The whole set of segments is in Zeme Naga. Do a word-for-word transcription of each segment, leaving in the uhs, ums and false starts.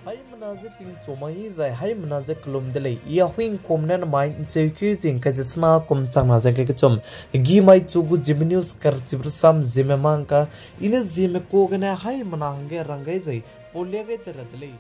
Haimena ze tingchu mai zai haimena ze kelum de lei. I Ahuibe Nkum ne namai ncheukeu zing kai ze sena kum changna ze kai kechum. Gi mai chu gu Zeme News karchibe sam Zeme mang ka, i ne Zeme ku gene haimena hangge rang gai zai, paulia gai te ra de lei.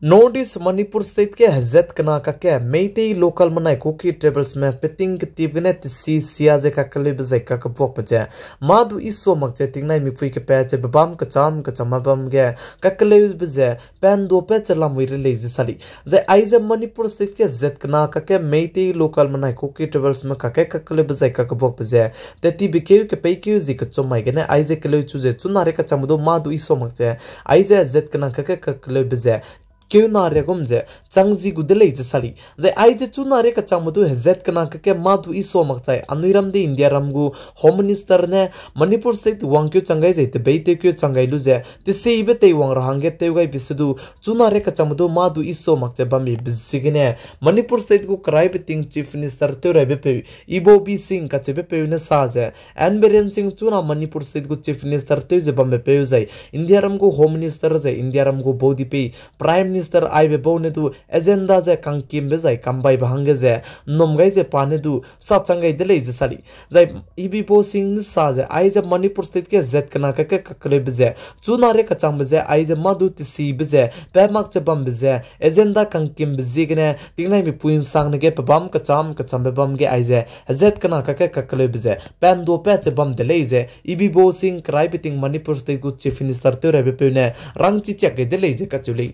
North East Manipur State ge hezat kena kakge Meitei local menai Kuki tribals me peting ketip gene tesi sia ze kakeleube zai kakebuakbe ze, mâ du i sua mak ze tingnai mipui kepat ze bebâm kecham kecham bam ge kakeleube ze, pa nduapat ze lamui re lei ze sa lei. Zai aize Manipur State ge hezat kena kakge Meitei local menai Kuki tribals me kakge kakeleube zai kakebuakbe ze, tetibe keu kepeikeu zi kechum mai gene aize keleu chu ze chuna re kachangbe du mâ du i sua mak ze, aize hezat kena kakge kakeleube ze, keuna riagum ze chang zi gu de lei ze sa lei. Zai aize chuna re kachangbe du hezat kena kakge mâ du i sua mak chai anui ram de India ram gu Home Minister ne Manipur State wangkeu chang gai zai tebeitewkeu chang gai lu ze, tesibe teiwang ra hangge tew gaibe se du, chuna re kachangbe du mâ du i sua mak ze bambe be ziegene, Manipur State gu keraibe ting Chief Minister tew raibe peu, Ibobi Singh kacheube peu ne sa ze, N Biren Singh chuna Manipur State gu Chief Minister tew ze bambe peu zai, India ram gu Home Minister zai, India ram gu baudipei, Prime Minister aibe bau ne du, agenda ze kangkimbe zai kambaibe hangge ze, nnum gai ze pa ne du, sa chang gai de lei ze sa lei. Zai Ibobi Singh ne sa ze, aize Manipur State ge hezat kena kakge kakeleube ze, chuna re kachangbe ze, aize mâ du tesibe ze, pa mak ze bambe ze, agenda kangkimbe ziegene, tingnai mipui nsangne ge pebâm kecham kechambe bam ge aize, hezat kena kakge kakeleube ze, pa nduapat ze bam de lei ze, Ibobi Singh keraibe ting Manipur State gu Chief Minister tew raibe peu ne, rangchi chiak gai de lei ze kacheu lei.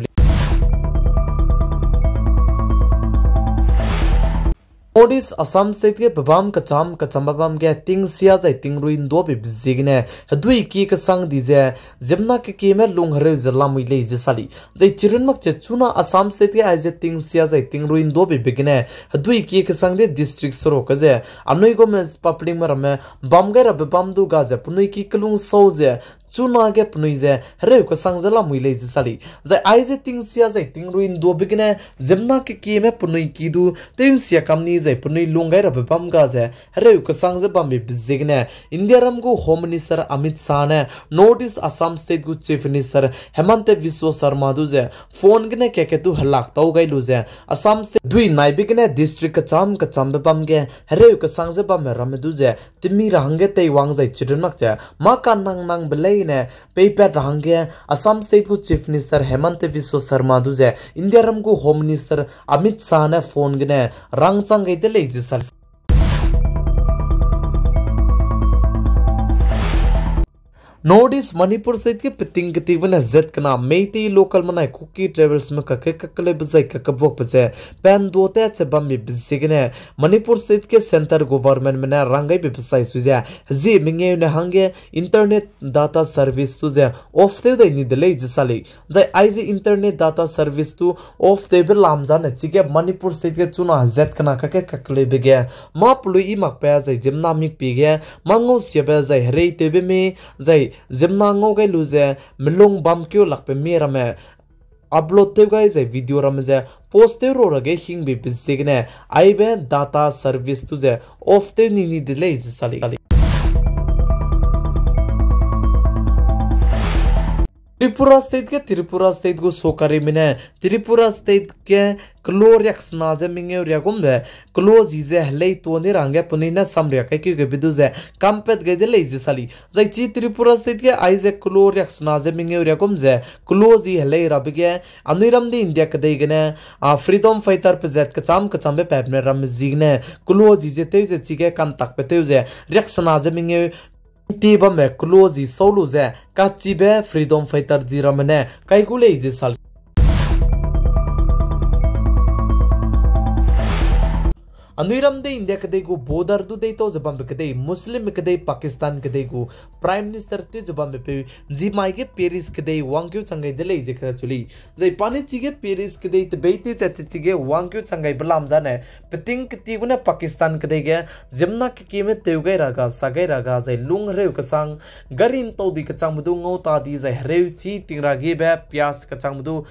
North East Assam State ge pebâm kecham kechambe bam ge tingsia zai tingrui nduabe be ziegene, hedui kie kesang di ze, ziemmena kekieme lung hereu ze lamui lei ze sa lei. Zai chirun mak ze chuna Assam State ge aize tingsia zai tingrui nduabe be gene, hedui kie kesang de district seruk ge ze, anui gume publicme ramme, bam gai rabe bam du ga ze, penui ki kelung sau ze, chuna ge penui ze, hereu kesang ze lamui lei ze sa lei. Zai aize tingsia zai tingrui nduabe gene, ziemmena kekieme penui ki du, tew nsia kam ni zai penui lung gai rabe bam ga ze, hereu kesang ze bambe be ziegene, India ram gu Home Minister Amit Shah ne, North East Assam State gu Chief Minister Himanta Biswa Sarma du ze, phone gene keke du helak tau gai lu ze, Assam State dui naibe gene district kecham kechambe bam ge, hereu kesang ze bamme ramme du ze, temi ra hangge teiwang zai chirun mak ze, mâ kanang nangbe leine, peipat ra hangge, Assam State gu Chief Minister Himanta Biswa Sarma du ze, India ram gu Home Minister Amit Shah ne phone gene, rangchang gai de lei ze sa lei. North East Manipur State ge peting ketikbe ne hezat kena Meitei local menai Kuki tribals me kakge kakeleube zai kakebuakbe ze, pa nduapat ze bambe be ziegene, Manipur State ge centre governmentme ne rang gaibe pesai sui ze, hezie mengeu ne hangge internet data service du ze off tew dai ni de lei ze sa lei. Zai aize internet data service du off tewbe lam zane chige Manipur State ge chuna hezat kena kakge kakeleube ge, mâ pelui i makbe zai ziemmena mikpie ge, mâ ngausiabe zai hereitewbe me, zai ziemmena ngau gai lu ze, melung bam keu lakbe me ramme, upload tew gai zai video ramme ze, post tew ro ra ge hingbe be ziegene, aibe data service du ze, off tew ni ni de lei ze sa lei. Tripura State ge Tripura State gu sokarime ne, Tripura State ge kelo riaksena ze mengeu riagumbe, kelo zi ze helei tuâ ni ra hangge penui ne samriak kaikeu gaibe du ze, kampat gai de lei ze sa lei. Zai chi Tripura State ge aize kelo riaksena ze mengeu riagum ze, kelo zi helei rabe ge, anui ram de India kedei gene, a, freedom fighter pezat kecham kechambe patme ramme ziegene, kelo zi ze tew ze chige kantakbe tew ze, riaksena ze mengeu, ti bamme kelo zi sau lu ze, kachibe freedom fighter zi ramme ne, kai gu lei ze sa lei. Anui ram de India kedei gu border du deitau ze bambe kedei, Muslim kedei, Pakistan kedei gu Prime Minister tew ze bambe peu, nzimai ge Paris kedei wangkeu chang gai de lei ze kacheu lei. Zai pa ne chige Paris kedei tebeitew tat chige wangkeu chang gaibe lam zane, peting ketibe ne Pakistan kedei ge, ziemmena kekieme tew gai ra ga, sa gai ra ga, zai lung hereu kesang, gari ntau dui kechangbe du ngau ta di zai hereu chi ting ra gebe, pias kechangbe du,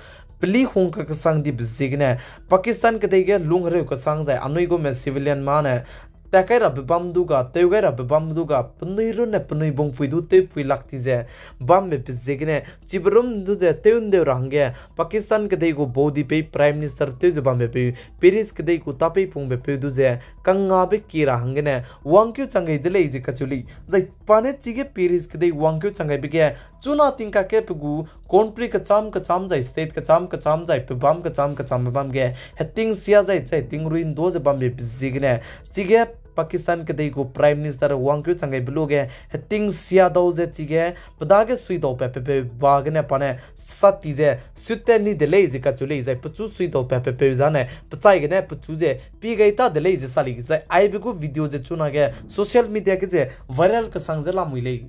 peli hung ka kesang dibe ziegene, Pakistan kedei ge lung hereu kesang zai anui gume civilian mane, tat kai rabe bam du ga, tew gai rabe bam du ga, penui runne penui bungpui du tewpui lak ti ze bambe pe ziegene, chibe rum du ze tew ndeu ra hangge, Pakistan kedei gu baudipei Prime Minister tew ze bambe peu, Paris kedei gu tapeipungbe peu du ze, kangngabe ki ra hanggene, wangkeu chang gai de lei ze kacheu lei. Zai pa ne chige Paris kedei wangkeu chang gaibe ge, chuna tingkak ge pe gu country kecham kecham zai state kecham kecham zai pe bam kecham kechambe bam ge, heting sia zai zai tingrui ndo ze bambe pe ziegene, chige Pakistan kedei gu Prime Minister wangkeu chang gaibe luge, heting sia dau ze chige, pe dage suidau pat pe peu ba gene pa ne, sati ze, sut tat ni de lei ze kacheu lei, zai pechu suidau pat pe peu zane, pechai gene pechu ze, pie gai ta de lei ze sa lei, zai aibe gu video ze chunage, social media ge ze, viral kesang ze lamui lei.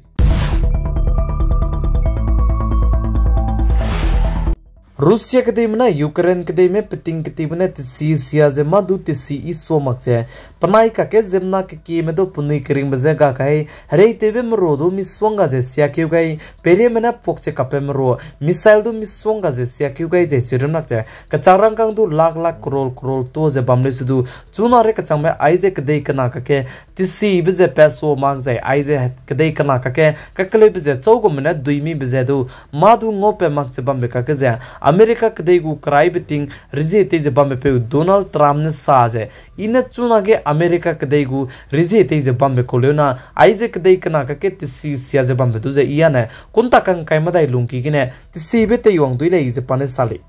Russia kedeime ne Ukraine kedeime peting ketibe ne tesi sia ze mâ du tesi i sua mak ze, penai kakge ziemmena kekieme du penui keringbe je ga kai, hereitewbe merua du misongga ze siakeu gai, peirieme ne puak ze kape merua, missile du misongga ze siakeu gai ze chirunnak ze, kechak rangkâng du lak lak crore crore to ze bam leu se du, chuna re kechangme aize kedei kena kakge, tesibe ze pat sua mak zai aize kedei kena kakge, kakeleube ze chau gume ne duimibe ze du, mâ du ngaupat mak ze bambe kakge ze, America kedei gu keraibe ting rezie tei ze bambe peu Donald Trump ne sa ze, i ne chunage America kedei gu rezie tei ze bambe kau leu na, aize kedei kena kakge tesi sia ze bambe du ze i ane, kunta kangkai medai lungki gene, tesibe teiwang dui lei ze pa ne sa lei.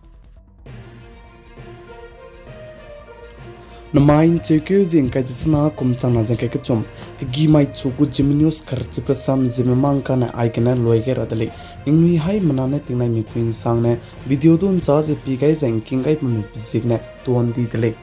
Namai ncheukeu zing kai ze sena kum changna zeng kai kechum, hegî mai chu gu Zeme News karchibe sam Zeme mang kane aigene loi gai ra de lei. Ningnui haimena ne tingnai mipui nsangne video du nchâ ze pie gai zai ngking gai bambe pe ziegene tuan di de lei.